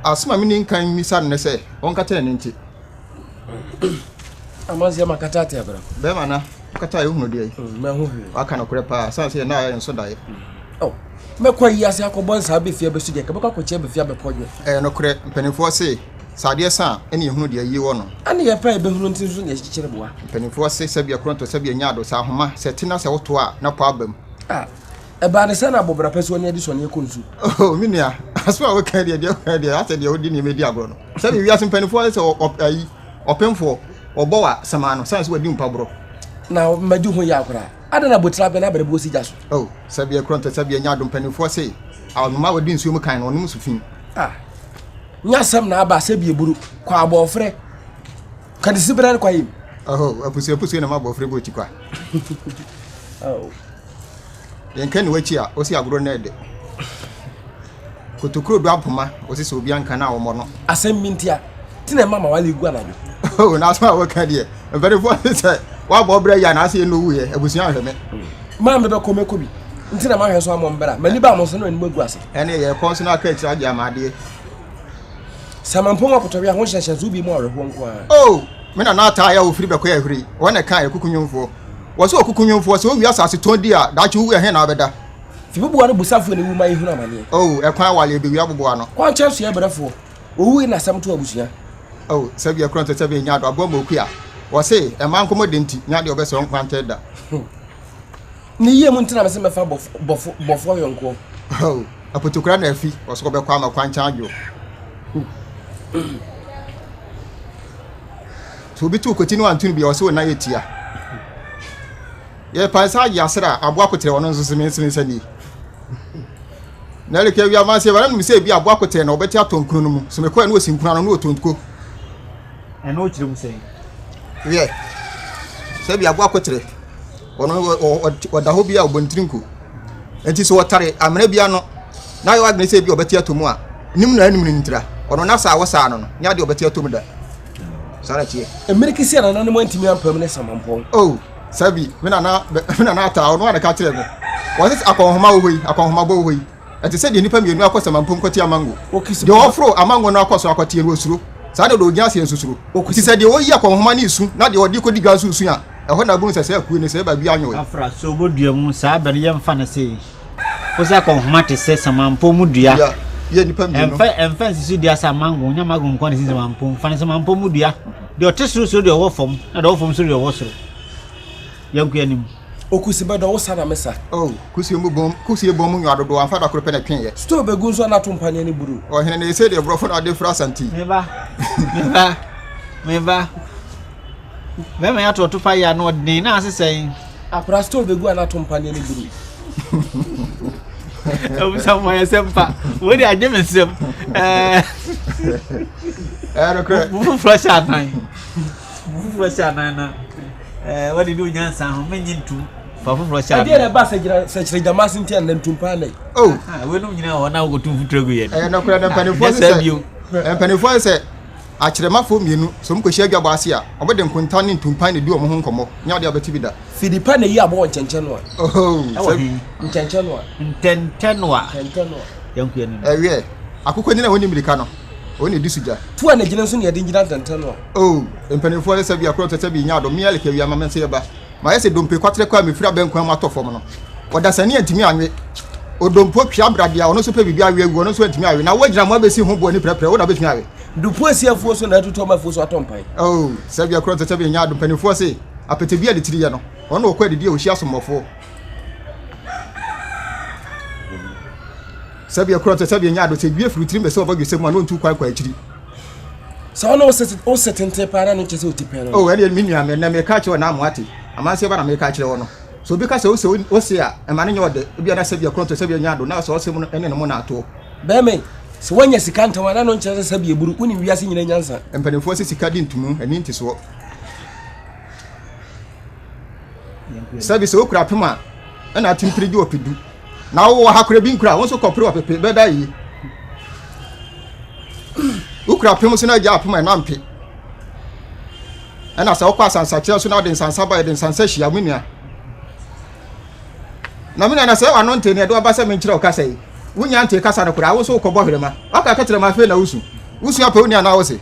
Asɛm a menni nkan mmisa no ne sɛ ɔnkata n'ani nte. Amanseɛ ma kata ate abira. Bɛrima na kata a ehunu deɛ yi. Mm, mahu hwee. Waka nokorɛ paa sane sɛ yɛn a yɛn nso daeɛ. Mm. Oh, mɛkɔ ayi ase akɔbɔ nsaa bɛfie abɛsu deɛ kɛbɛkɔ akɔkyɛ bɛfie abɛpɔ dwe. Ɛyɛ nokorɛ, mpanimfoɔ se sɛ adeɛ sa a ɛne yɛhunu deɛ ayie wɔ no. Ɛne yɛpɛ a yɛbɛhunu nti nso na yɛkyekyere boa. Mpanimfoɔ se sɛbi ɛkorɔntɔ sɛbi ɛnya ado, sɛ ahoma, sɛ ɛte na sɛ woto a na pɔ aba mu. Ah, ɛbaa ne sɛ na abɔbra pɛ so ɔne adi sɔne ɛkɔ nsu. Oh, me nua, aso a woka deɛ deɛ woka deɛ asɛ deɛ wode nneɛma di agorɔ no. Sɛbi wiase mpanimfoɔ sɛ ayi ɔpemfoɔ ɔbɔ wa sɛmaa no sane sɛ wadi mpaborɔ. Na madi ho yɛ akora. Adɛn na botira bɛn abɛrɛ buo si gya so? Oh, sɛbi ɛkorɔ ntɛ sɛbi ɛnya ado mpanimfoɔ se anoma a wadi nsuo mu kan no ɔnom nsu fi. Ah, nyɛ asɛm na aba sɛbi eburu kɔ abɔɔfrɛ kadisi berɛ no kwa yim. Oh, apusue apusue na ma abɔɔfrɛ bɔ tikwa. Oh. Yɛnka ne w'akyi a, ɔsi agorɔ no ɛdɛ. Kotokuro do apoma, ɔsi sɛ obi anka no a wɔmmɔ no. Asɛm bi ntia, ti na ɛma ma wale gu anadwo. Oh, na asɛm a wɔka deɛ, mpanimfoɔ se sɛ woabɔ brɛ yɛ anaasɛ yɛn na owuiɛ, abusua nhwɛ me. Maa mebɛkɔ mɛkɔ bi, nti na mahwɛ so amɔ mbra, m'ani baa mo so na m'anim agu ase. Ɛne yɛkɔ nso na aka akyire agye ama adeɛ. Sɛ mampɔn apotɔwe a ho nhyɛnhyɛnso bi mu awerɛhoɔ nko ara. Oh, me nana ataa yɛ a ofiri bɛkɔɛ ahuri, wɔn na ɛka ɛkuku nwomfoɔ. Wɔ sɛ ɔkuku nwomfoɔ, sɛ owie asase tɔn di a, daakye wowu ɛhe na wobɛda? Fibuboa no busafoɔ na ewu ma yɛhunu amaneɛ. Oh, ɛkwan awale ebewia aboboa ano. Kwankyɛn so yɛ brɛfoɔ, owu yi na asɛm to abusua. Oh, sɛbi ɛkorɔ ntɛ sɛbi enya ado aboa ma okua. Wɔse, ɛmaa nkɔmɔ de nti, nya deɛ ɔbɛsɛ ɔnkwa ntɛ da. Ne yie mu nti na mese mɛfa bɔfo, bɔfo, bɔfoɔ yɔnkoɔ. Oh, apotokura na afi, wɔse wɔbɛkɔ ama kwankyɛn adwo. Sɛ obi tu koti no anto no bi a, ɔsɛ wo nan yɛ tia. Yɛpa nsa agye asra a, aboa koterɛ ɔno nso se me nse nsa nie. Na ɛreka awia amanseɛ ba na menim sɛ ebi aboa koterɛ na ɔbɛte atɔ nkunu no mu. So mekɔɛ na ɔsi nkunu ano na ɔtɔ nko. Ɛno wokyerɛ mu sɛn? Wiɛ, sɛ bi aboa koterɛ ɔno ɔda hɔ bi a ɔbɔ ne tiri nko. Nti sɛ ɔtare amena bi ano na ayɛ w'adwene sɛ ebi ɔbɛte atɔ mu a, nim na anim no ntira. Ɔno na saa wɔsaa no no, nyɛ adeɛ ɔbɛte atɔ mu da. Saa na ɛteɛ. Mmirikisi a nananom antumi ampam ne samampɔn. Oh, sɛbi, me nana, me nana ataa, ɔno a na ɛka kyerɛ me. Wɔse akɔnhoma wɔ hɔ yi, akɔnhoma bɔ wɔ hɔ yi. Ɛte sɛ deɛ nnipa mmienu akɔ samampɔm kɔte amango. Deɛ ɔforo amango no akɔ soro akɔteɛ no ɔsuro. Saa na deɛ ɔgyina aseɛ nso suro. Nti sɛ deɛ ɔyi akɔnhoma no resu na deɛ ɔde kɔdi dwa nso resu a, ɛhɔ na wobɛhu sɛ saa akuo no, sɛ ɛba bi anwoe. Afra, so wobɔ dua mu saa bɛ no yɛmfa no sei. Wo sɛ akɔnhoma te sɛ samampɔn mu dua. Dua yɛ nnipa mmienu. Ɛmfa ɛmfa nsisi dua sɛ amango, nyɛ amango nko na ɛsi samampɔn. Fa no samampɔn mu dua. Deɛ ɔte soro suro deɛ ɔwɔ fam, na deɛ ɔwɔ fam suro deɛ ɔwɔ soro. Yɛnkɔ anim. Okusi bɛdɔ wo sa na me sa. Oh, kusie mu bɔn, kusie bɔn mu nwa dodoɔ, amfa da koro pɛ na ɛtweeɛ. Stove bɛgu nso a na ato mpaneɛ ne buru. Ɔhene no ɛsei deɛ borɔfo na ɔde fra Asante. Me ba, me ba, me ba. Bɛrima yi ato ɔtopa yi ano ɔden na ase sɛn. Akora stove bɛgu a na ato mpaneɛ ne buru. Abusa mo ayɛ sɛ mpa. Wei de agye me nsam. Ɛɛ. Ɛɛ nokorɛ. Mo foforɔ hyɛ anan. Mo foforɔ hyɛ anan na ɛɛ wɔde ne onyansa ho menye ntum. Fa foforɔ hyɛ anan. Ɛdeɛ na ɛba sɛ gyina sɛ kyerɛ gyama ase nti a na ntum paa nɛ. Oh. Weinom nyinaa wɔ hɔ na wokɔtu mfuturo gu yɛn. Ɛyɛ nokorɛ na mpanimfoɔ sɛ mpanimfoɔ sɛ akyerɛmafoɔ mmienu sɛ wɔkɔhyia adwabɔ ase a wɔde nkonta ne ntumpan na ɛdi wɔn ho nkɔmmɔ nyɛ adeɛ a wɔbɛte bi da. Fidi pa na eyi aboɔ wɔ nkyɛnkyɛnoa. Oh, Ɛwɔ he? Nkyɛnkyɛnoa. Ntɛntɛnoa. Ntɛntɛnoa. Yɛnkɔ anim. Ɛwiɛ, akokɔ nyina a ɔnni mmirika no, ɔno na ɛdi so gya. Tu a na gyina nso na yɛde gyina ntɛntɛnoa. Oh, mpanimfoɔ sɛ sɛbi akorɔ sɛ sɛbi nya adom, me Alec awia ma me nso yɛba. Mayɛ sɛ dompe kwaterɛ kɔ a mefiri abɛnkwan mu atɔ fam no. Ɔdasani antumi anwe. Odompo twea brade a ɔno nso pɛ biribi awe awu, ɔno nso antumi awe. Na wo agyina mo abɛsi ho boɔ ani prɛprɛ, wo na wobɛtumi awe. Dupo asi afuo so na atutu ama afuo so atɔ mpan. Oh, sɛbi akorɔ sɛ sɛbi nya adom, mpanimfoɔ se apete bi a ne tiri yɛ no, ɔno na ɔkɔ adidi a ɔhyia asommɔfoɔ. Sɛbi akorɔ sɛ sɛbi nya adom, sɛ due firi tirim bɛsɛ ɔbɔ dwesɛ mu a na ɔntu kwan kɔ akyiri. Sɛ ɔne wo se tenten paa na no nkyɛ sɛ ɔti pɛn no. Oh, ɛne me nua, me nnɛ meka akyerɛ wɔ na amoate. Amanseɛ ba na meka akyerɛ wɔ no. Sɛ obi ka sɛ ose ose a, ɛma no nyɛ ɔdɛ. Ebia na sɛbi ɛkorɔn to sɛbi ɛnyɛ ado, na sɛ ɔse mu no ɛne ne mo na atoɔ. Bɛɛma yi, sɛ woanya sika ntɛm a, na no nkyerɛ sɛ sɛbi eburu. Wonim wiase nyina nyansa. Mpanimfoɔ se sika di ntomu, ani ntesoɔ. Sɛbi sɛ wokura apem a, ɛna atempere gye ɔpedu. Na wowɔ ha kora bi nkura, wo nso kɔpere ɔpepe, bɛda yie. Wokura apem so na agya apem a ɛna mpe. Ɛna sɛ wokɔ asansakyerɛ so na wode nsansa ba yɛde nsansa hyia me nua. Na me nua na sɛ wano nte ne ɛde waba sɛ menkyerɛ wo kasa yi. Wonya ntee kasa no koraa, wo nso wokɔbɔ hwerɛma. Waka kɛtrɛma afei na wosu. Wosu apɛ wo nua anaa wo se?